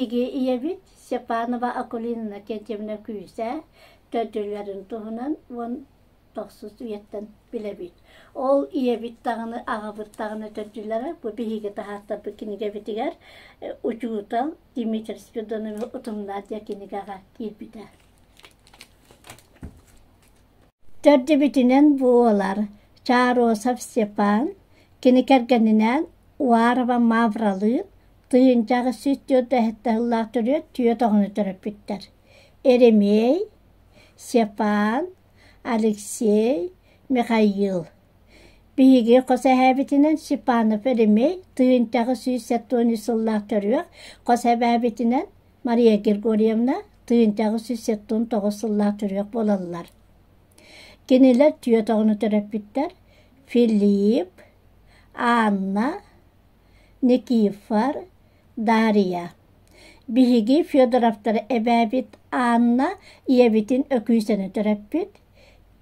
Биһиги ийэбит Степанова Акулина Иннокентьевна Күүсэ төрдүлэрин туһунан уон тохсус үйэттэн билэбит. Ол ийэбит даҕаны, аҕабыт даҕаны төрдүлэрэ бу биһиги таһаартарбыт кинигэбитигэр учуутал Дмитрий Спиридонович Утумнаах диэн кинигэҕэ киирбитэ. Төрдүбүтүнэн буолар Чаросов Степан, кини кэргэнинээн Уарова Мавралыын тыһыынчаҕа 104 сыллаах төрүөт түөрт оҕону төрөппүттэр: Еремей, Степан, Алексей, Михаил. Биһиги хос эһээбитинэн Степанов Еремей тыһыынчаҕа 173 сыллаах төрүөх, хос эбээбитинэн Мария Григорьевна тыһыынчаҕа 179 сыллаах төрүөх буолаллар. Кинилэр түөрт оҕону төрөппүттэр: Филипп, Анна, Никифор, Дарья. Биһиги Федоровтар эбээбит Анна ийэбитин Өкүүсэни төрөппүт.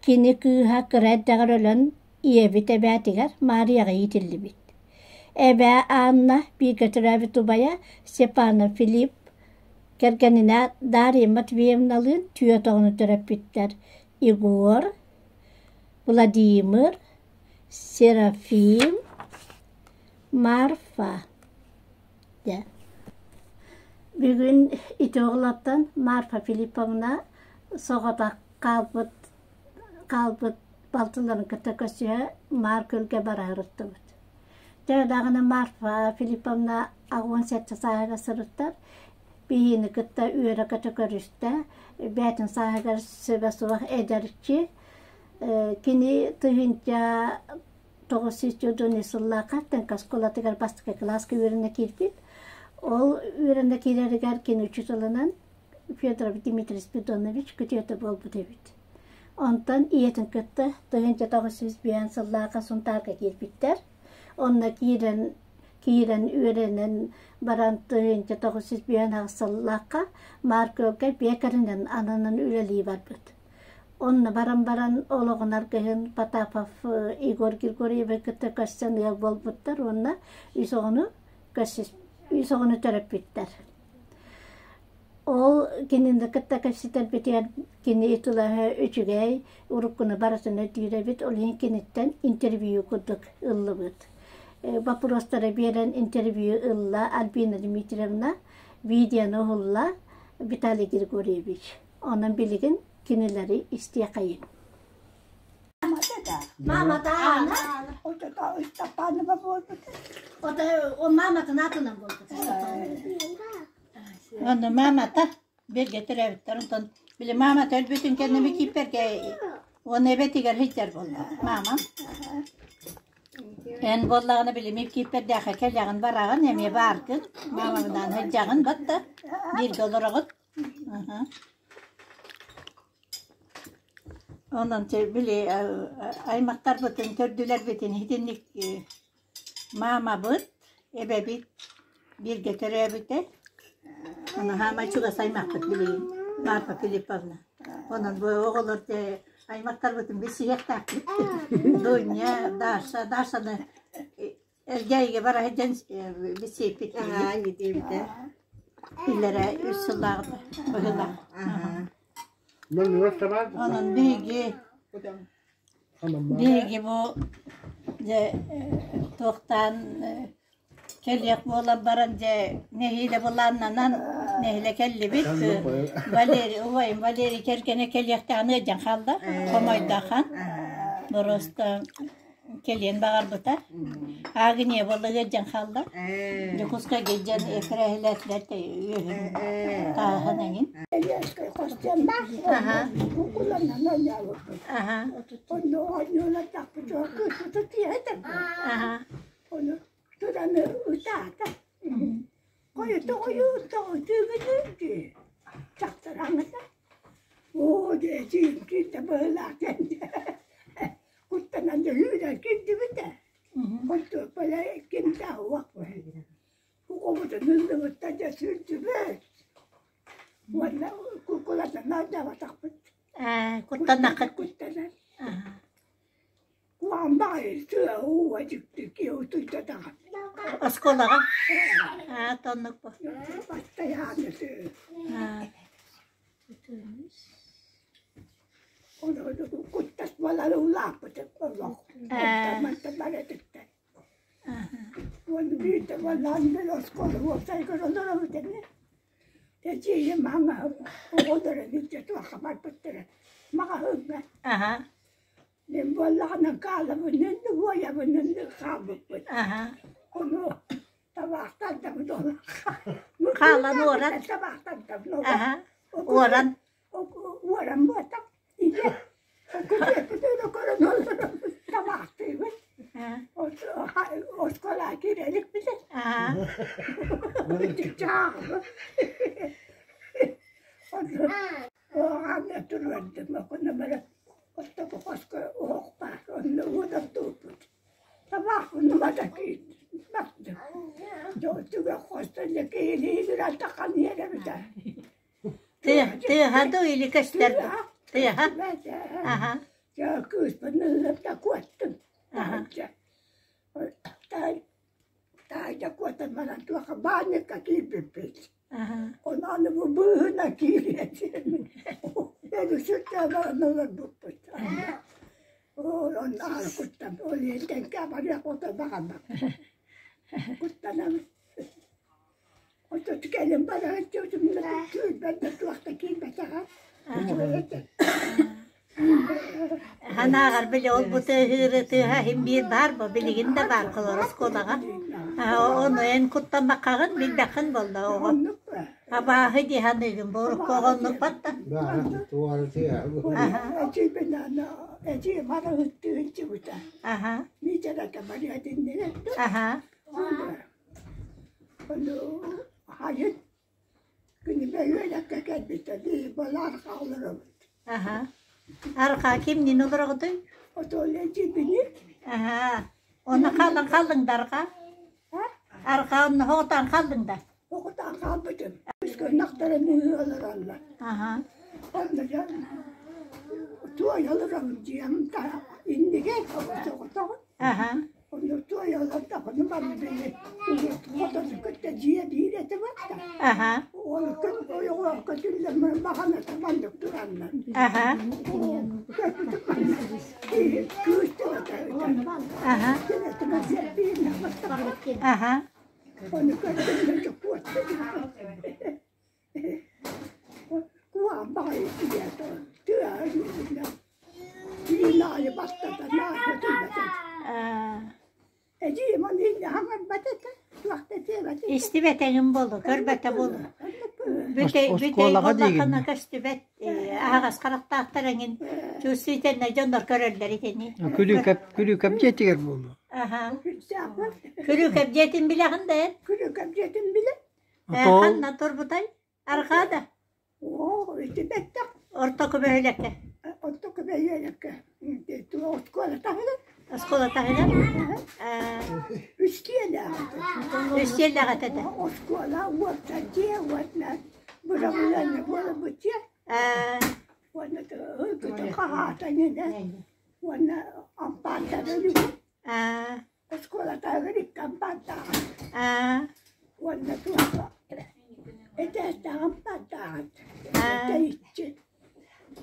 Кини кыыһа кыра эрдэҕэр өлөн ийэбит эбээтигэр Маарыйаҕа иитиллибит. Эбээ Анна бииргэ төрөөбүт убайа Степанов Филипп кэргэнинээн Дарья Матвеевналыын түөрт оҕону төрөппүттэр: Егор, Владимир, Серафим, Марфа. Дьэ, бүгүн ити оҕолортон Марфа Филипповна соҕотох хаалбыт хаалбыт балтыларын кытта көрсүһэ Маар Күөлгэ бара сырыттыбыт. Төһө даҕаны Марфа Филипповна 87 сааһыгар сырыттар, биһигини кытта үөрэ-көтө көрүстэ, бэйэтин сааһыгар сөбө суох эдэрчи, кини тыһыынча 904 сыллаахха Тэҥкэ оскуолатыгар бастакы кылааска үөрэнэ киирбит. Ол үөрэнэ киирэригэр кини учууталынан Федоров Дмитрий Спиридонович күтүөтэ буолбут эбит. Онтон ийэтин кытта 1905 сыллаахха Сунтаарга киирбиттэр. Онно киирэн киирэн үөрэнэн баран 1958 сыллаахха Маар Күөлгэ пекарынан ананан үлэлии барбыт. Онно баран баран олоҕун аргыһын Потапов Егор Григорьевы кытта көрсөн ыал буолбуттар уонна үс оҕону көрсүс үс оҕону төрөппүттэр. Ол кинини кытта кэпсэтэрбитигэр кини тылаһа үчүгэй, уруккуну барытын өйдүүр эбит, ол иһин киниттэн интервью курдук ыллыбыт. Боппуруостары биэрэн интервью ылла Альбина Дмитриевна, видеону уһулла Виталий Григорьевич. Онон билигин кинилэри истиэхэйиҥ. Мамата Аана. Маматын атынан буолбут. Онно маамата бииргэ төрөөбүттэр. Онтон били маамата өлбүтүн кэннэ Микииппэргэ уонна эбэтигэр сылдьар буолла маамам. Эн буоллаҕына били Микииппэрдээххэ кэлэҕин бараҕын эмиэ бааргын. Маамабынаан сылдьаҕын батта бииргэ олороҕут. Онон били аймахтарбытын, төрдүлэрбитин итинник Маамабыт, эбэбит бииргэ төрөөбүтэ. Ону хаамай чугас аймахпыт билигин Марфа Филипповна. Онон бу оҕолор дьэ аймахтарбытын билсиһиэхтээхпит. Дуня, Даша, Дашаны Элгээйигэ бара сылдьан билсиэппит диэбитэ. Иллэрэ үс сыллааҕыта быһыылаах. Онон биһиги Биһиги бу дьэ туохтаан кэлиэх буолан баран дьэ нэһиилэ былааннанан нэһиилэ кэллибит. Валерий убайым Валерий кэргэнэ кэлиэхтээҕин ыалдьан хаалла, хомойдохон. Просто кэлиэн баҕарбыта. Агния буолла ыалдьан хаалла. Дьокуускайга илдьэн эккирэһилээтилэр үөһүн тааһын эҥин. Аха. Аха. Аха. Уонна кукулатынан дьабатахпыт. Ээ, куттаннаххыт. Куттанан. Куһаҕан баҕайы тыа ууга дьиктиргии. Утуйдатаҕа. Оскуолаҕа? Аа, тоннук бу. Бастайааны Аа. Куттас буолан улааппытым олох. Мантан барытыттан. Уонна биирдэ буоллаҕын били оскуола уопсайыгар олоробут эмиэ. Эдьиийим маҥаһым оҕолоро илдьэ туохха барбыттара маҕаһыыҥҥа. Аха. Мин буоллаҕына гаалабынын уойабынын хаалбыппыт. Аха. Ону табаахтардабын ол. Хаалан уоран. Табаахтардабын ол. Аха. Уоран. Уоран буотах. Ийэ күтүөппүт көрөн олорон табаахтыыбыт. Оскуола киирэ иликпит. Аха. Чааҕы. Оҕаҥҥа туруордум, окуна бара оттоку хоско оһох баар, онно уотан тууппут. Табаахпын умата бардым. Дьэ хостон дьэ киһилии ырантаххан иэрэбитэ. Тыаһа дуу или көстөр дуу? Тыаһа? Аха. Дьэ кыыспын ыллым да куоттум. Таһырдьа. Таайда куотан баран туохха баанньыкка киирбиппит. Ону аны бу быыһына киириэ диэн өлүксүттээн олорбуппут. Онно аһары куттан ол иһин барыах ото баҕарбаппын. Куттанабын. Отут кэлин баран түүрбэт да туох да киирбэтэҕэ. Ханааҕар били ол бу тыаһыыры тыаһа иһин биир баар бо билигин да баар холор оскуолаҕа. Ону эн куттаммаккаҕын билбэххин буолла оҕо. Абааһы дии саныыгын бу урукку оҕо оннук батта. Аха. Аха. Күнү бөһүөлэккэ кэлбитэ дии, балаар хаалларабыт. Аха. Арҕаа кимниин олороҕутуй? Отуоллай дьиибини. Аха. Онно хаалан хааллыҥ да арҕаа? Арҕаа онно оҕотоон хааллыҥ да? Оҕотоон хаалбытым. Үскөннөхтөрө мыыһы олороллор. Аха. Онно дьон туой олоробун дьиэм иннигэр оҕотоҕун. Аха. Онно туой олордоххуна манна били хотону кытта дьиэ биир этэ барда. Аха. Ол күн ойоҕо көтүллэн баҕаната маннык тураннар. Аха. Көрбүтүм манна кыыс төбөтө Аха. Аха. Ону көрдүм да куоттум. Куһаҕан баҕайы тиийээт тыа түүн аайы баттата наар көтүйбэтэ. Эдьиийим ону инньэ хаҥарбат этэ, туох да диэбэт этэ. Истибэтэҥим буолуо, көрбөтө буолуо. Бүтэй бүтэй Оскуолаҕа диигин буоллаххына көстүбэт, аһаҕас харахтаахтар эҥин чувствительнай дьоннор көрөллөр итини. Күлүүкэп Күлүүкэп дьиэтигэр буолуо. Аха. Күлүүкэп дьиэтин билэҕин да эн? Күлүүкэп дьиэтин билэ. Отоо Ханна турбутай? Арҕаа да? Оо, ити бэттэх. Ортоку бөһүөлэккэ. Ортоку бөһүөлэккэ. Оскуола таһыгар. Оскуола таһыгар? Үстүөлээх этэ. Үстүөлээх этэ да? Оскуола уопсай дьиэ уонна бырабылыанньа буолбут дьиэ. Уонна ылгыта хаһаата инэ. Уонна ампаардара үлүгү. Оскуола таһыгар икки ампаардааҕа. Уонна туохха этээстээх ампаардааҕа тэйиччи.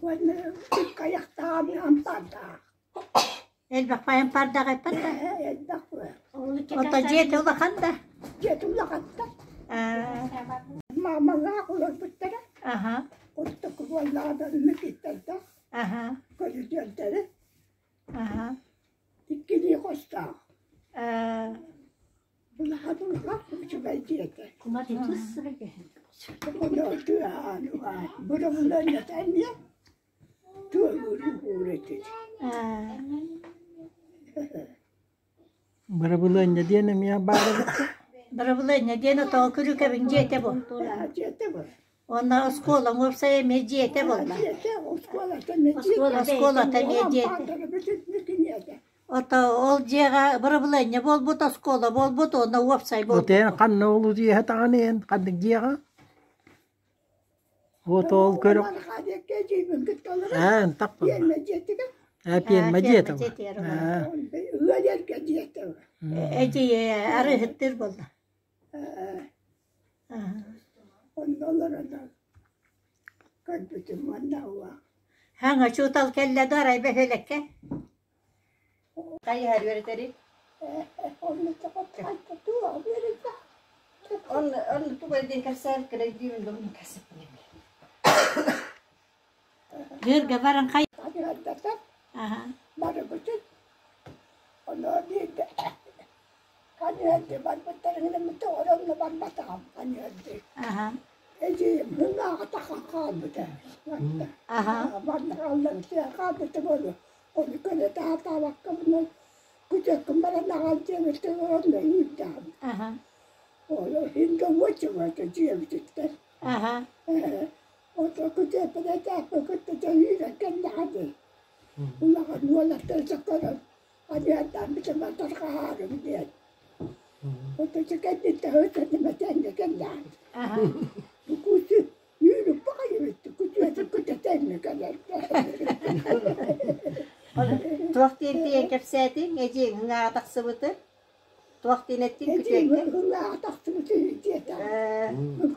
Уонна икки айахтаах ампаардаах. Элбэх ампаардаах эппэт да? Элбэх. Ото дьиэтэ улахан да? Дьиэтэ улахан да. Маамалаах олорбуттара. Оттоку буоллаҕына Микиттэрдээх. Көрүдүөрдэри. Иккилии хостоох. Улахан улахан үчүгэй дьиэтэ. Бырабылыанньата эмиэ туолуур этит. Бырабылыанньа диэн эмиэ баар эбит Бырабылыанньа диэн отоо күрүкэбин дьиэтэ бу. Дьиэтэ бу. Уонна оскуолаҥ уопсайа эмиэ дьиэтэ буолла. Дьиэтэ, оскуолата эмиэ дьиэтэ. Оскуолата эмиэ дьиэтэ. Ото ол дьиэҕэ бырабылыанньа буолбут, оскуола буолбут уонна уопсай буолбут. Отен ханна ол дьиэһэ таҕаны эн ханнык дьиэҕэ? Вот ол көрө. Аан таппын. А пиэрмэ дьиэтэ дьиэтигэр Ыал эргэ дьиэтэ Эдьиийэ арыыһыттыыр буолла. Онно олорон көрбүтүм уонна уох. Хаҥа учуутал кэллэ да арай бөһүөлэккэ. Хайыһар үөрэтэрий? Онно туох үөрэтэ? Онно онно тугу эрэ диэн кэпсээбит кэлэйдиибин да онно кэпсэппин эбит. Дыырга баран хай. Хайыһардата барыбытын ону биирдэ хайыһарды барбыттарыгар онно барбатаҕым хайыһарды. Эдьиийим муннааҕы тахан хаалбыта. Манна алларыттыа хаалбыта буолуо. Ону көрө таһаатаабаккабын күтүөккүн баран аҕал диэбиттэр онно үүрдэҕим. Ону иһин да уочумата дьиэбититтэн. Ото күтүөппүн этээппин кытта дьэ үүрэн кэллэҕэ дии. Улахан уолаттар соккорон Аныардаан бүтэмэр тарҕаһаарым диэн. Отучча кэнниттэн ытан этэҥҥэ кэллэҕим. Бу үүрүк баҕайы күтүөтүн күтэтэҥҥэ кэлэр. Туох диэн тиийэн кэпсээтиҥ? Эдьиийиҥ ыҥааҕа тахсыбыты? Туох диэн эттиҥ Эдьиийим күтүөккэ? ыҥааҕа тахсыбыты диэтэ.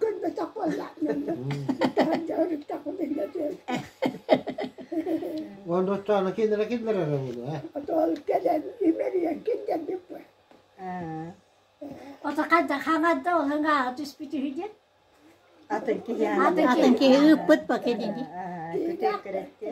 Көрбөтөх буоллаҕына. Таһырдьа Уонна оччоҕуна кинилэрэ киллэрэрэ буолуо ээ. Отол кэлэн имэрийэн киллэрбиппит. Ото ханна хаҥадда ол ыҥааҕа түспүт үһү диэн. Атын киһи Атын киһи ыыппыт ба кинини. Күтүөккэр эттиэ.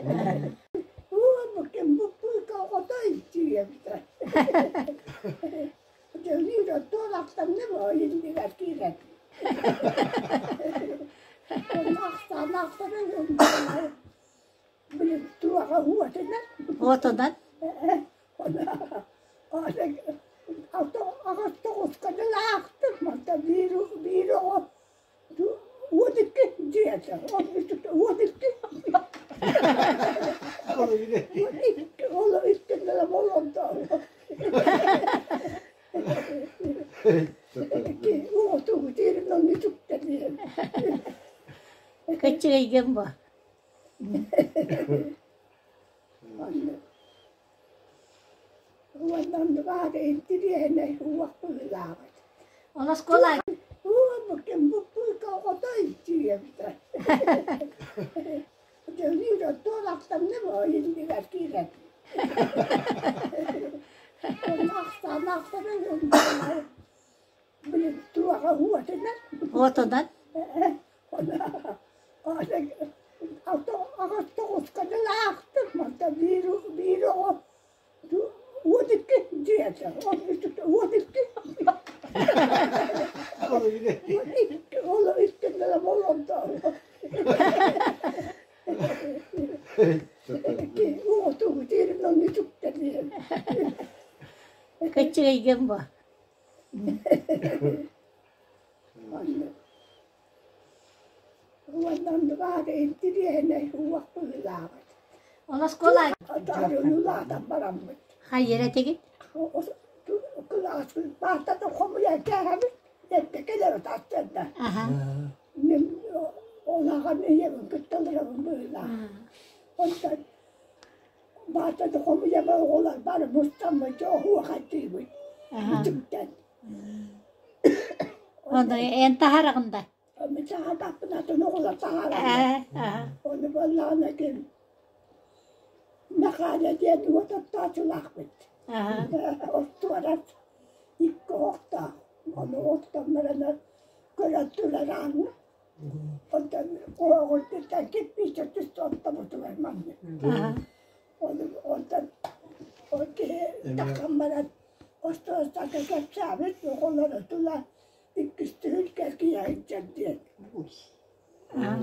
Отунан кыччыгыйгын бу. Ол оскуола отунан кыччыгыйгын бу. Ол оскуола хайыра тигит? Аха. Аха. Ону эн таһараҕын да? Ээ, аха. Мэхээлэ диэн уот оттоочулаахпыт. Аха. Остуорас икки оһохтоох. Ону оттон баран көрөн турар ааҥҥа. Онтон оһоҕуттан кирпииччэ түстэ оттобутугар маннык. Аха. Ону онтон ол киһи тахсан баран остуорастарга кэпсээбит оҕолоро тула иккис түһүлгэ киһи сылдьар диэн. Аха.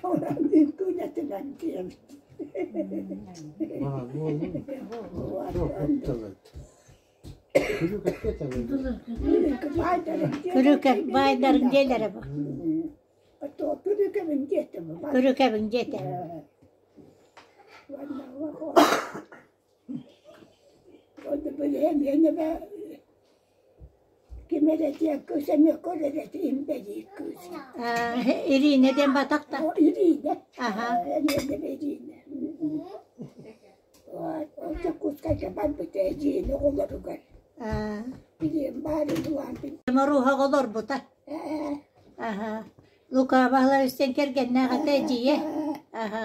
Онон үҥкүүлэтинэн диэбит. Күрүкэ баайдарын дьиэлэрэ бу. Күрүкэбин дьиэтэ. Ирина диэн батах да. Аха. Дьокуускайга барбыта эдьиийин оҕолоругар. Билиэн баарын булаан Моруоһаҕа олорбута. Аха. Лука Баһылайыстан кэргэннээх этэ эдьиийэ. Аха.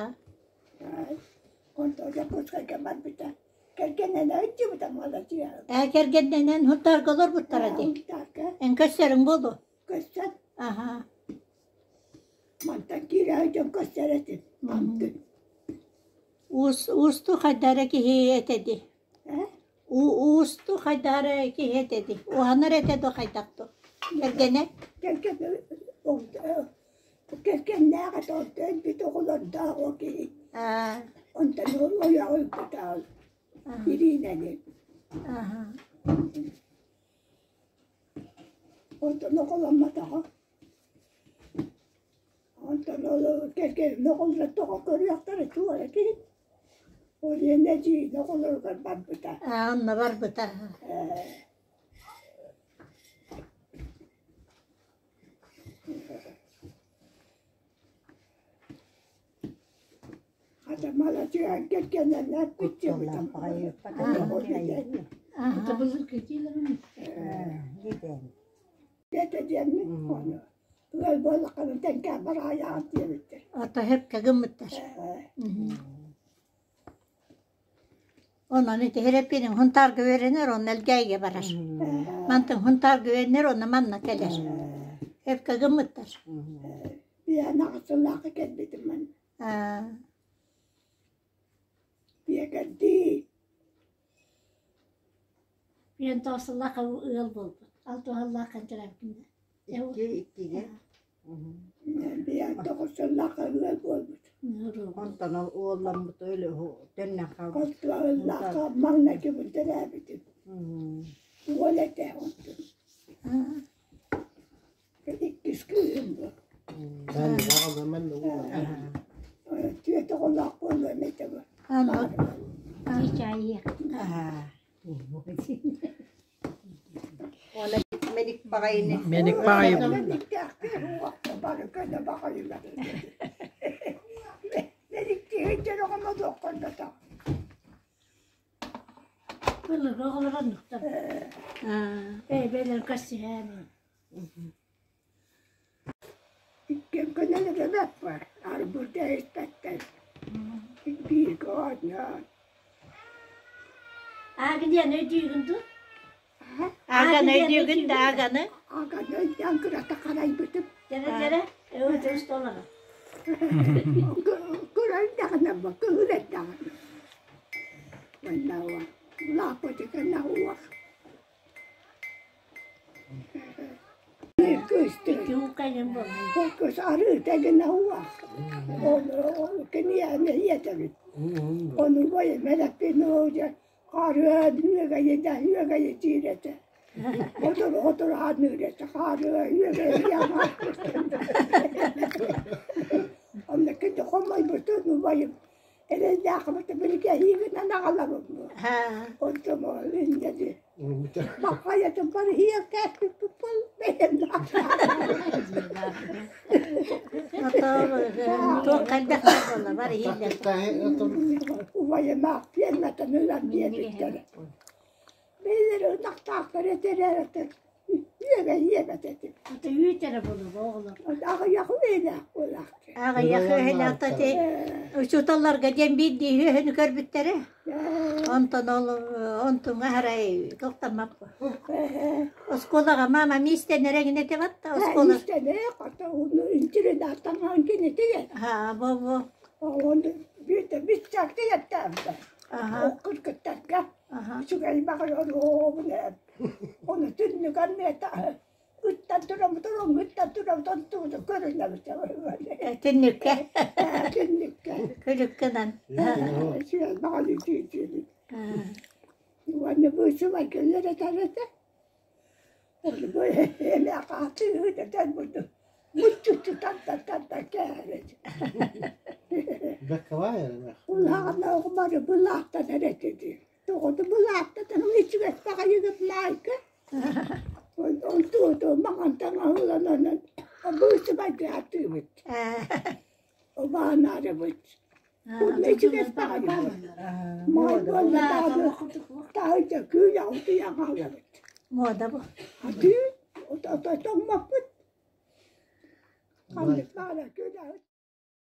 Онтон Дьокуускайга барбыта. Кэргэннэнэ сылдьыбыта маладьыас. Ээ кэргэннэнэн Һунтаарга олорбуттара дии. Һунтаарга. Эн көссөрүҥ буолуо. Көссөр. Аха. Мантан киирэ сылдьан көссөр этим. Мантын. Уусту хайдара киһи этэ дии. Уусту хайдара киһи этэ дии. Уһанар этэ дуо хайдах дуо? Кэргэнэ? Кэргэннээх этэ, онтон өлбүт оҕолордоох ол киһи. Онтон ол ойоҕо өлбүтэ ол Иринаны. Онтон оҕоломмотоҕо. Онтон ол кэргэнин оҕолоро тоҕо көрүөхтэрэ туора киһи. Ол иһин эдьиийин оҕолоругар барбыта. Аа, онно барбыта. Хата маладьыан кэргэннэннэр Кутталлаах баҕайы Ыал буоллаххына тэҥкэ бараайаҕын диэбиттэр. Ото сөпкө гыммыттар. Онон ити Һэрэппиниҥ Һунтаарга үөрэнэр, онно Элгээйигэ барар. Мантан Һунтаарга үөрэнэр, онно манна кэлэр. Сөпкө гыммыттар. Биһиэнэ аҕыс сыллаахха кэлбитим манна. Биэкэрдии. Биэн тоҕус сыллаахха ыал буолбут. 6 сыллаахха төрөөбүтүм. Икки иккигэ. Биэн 9 сыллаахха ыал буолбут. Онтон ол уолламмыт өлө төннөн хаалбыт. 6 сыллаахха маҥнайгыбын төрөөбүтүм. Уол этэ онтун. Иккис кыыһым бу. Түөрт оҕолоох буолуом этэ бу. Уонна Мэник баҕайыны. Мэник баҕайы. Мэниктээхтэр уохта бары көнө баҕайылар. Мэниктиһин оҕомо дуоххоннотох. Былыргы оҕолор оннуктар. Бэйэ-бэйэлэрин көрсүһэн. Иккиэн көнөлөрө бэрт бар. Арбыта испэттэр. Бииргэ оонньоон. Аагы диэн өйдүүгүн дуу? Аганы өйдүүгүн да аганы? Аганы өйдөөн кырата харайбытым. Дьэрэ дьэрэ, өтөс толоро. Кыра эрдэҕинэ кыһыл эрдэҕинэ. Уонна лааппытыгар уох. Кыс арыыта гына уох. Киниэхэ ийэтэбит. Ону мэлэппин хаарыа үөгэйи да үөгэйи диир этэ. Отур отур ханыыр этэ хаарыа үөгэйи Онно кини хомойбутун убайым эрэйдээхпит билгэһиигинэн аҕалабын бу. Онтум ол инньэ Бахайатын бары иһиэхтээхпит бэйэм Туох элбэх буолла бары иһиллэр. Убайымаах пиэрмэтэн ылан диэбиттэрэ. Бэйэлэрэ ынахтаахтар этэрээр үөгэ иэбэт этим. Ата үүт эрэ буолуо оҕолор. Аҕыйах үөлээх буолаахтар. Аҕыйах үөһэлээх ити учууталларга диэн биирдии үөһүнү көрбүттэрэ. Онтон ол онтуҥа арай тохтоммаппын. Оскуолаҕа мама миистэнэр эҥин этэ батта оскуола. Иистэнэ хата уну интернаттан кинитигэр. Ха бу бу. Оны биирдэ бисчакты яттаабыта. Кыргыттарга үчүгэй баҕайы Ону түннүгэр миэтэ ыттан турабыт, ыттан турабыт, онтубутун көрүнэбит. Түннүккэ. Түннүккэ. Күлүккэнэн. Үчүгэй баҕайы түүтүүбүт. Уонна быысыбайга үөрэтэр этэ. Бу эмиэ хаатыыһыт бурдук муччуччу тарда-тарда кээһэбит. Улахан бары былаахтанар этэ дии. Тоҕото былаахтатан үчүгэй баҕайыгыт маайка. Онтуоту маҥан таҥаһыланан быысыбайга атыыбыт. Убаанаарыбыт. Үчүгэй баҕайы. Маай буолла даҕаны таһырдьа күүл утуйан хаалабыт. Муода бу. Атыы, тоҥмоппут. Ханнык баҕара күөл.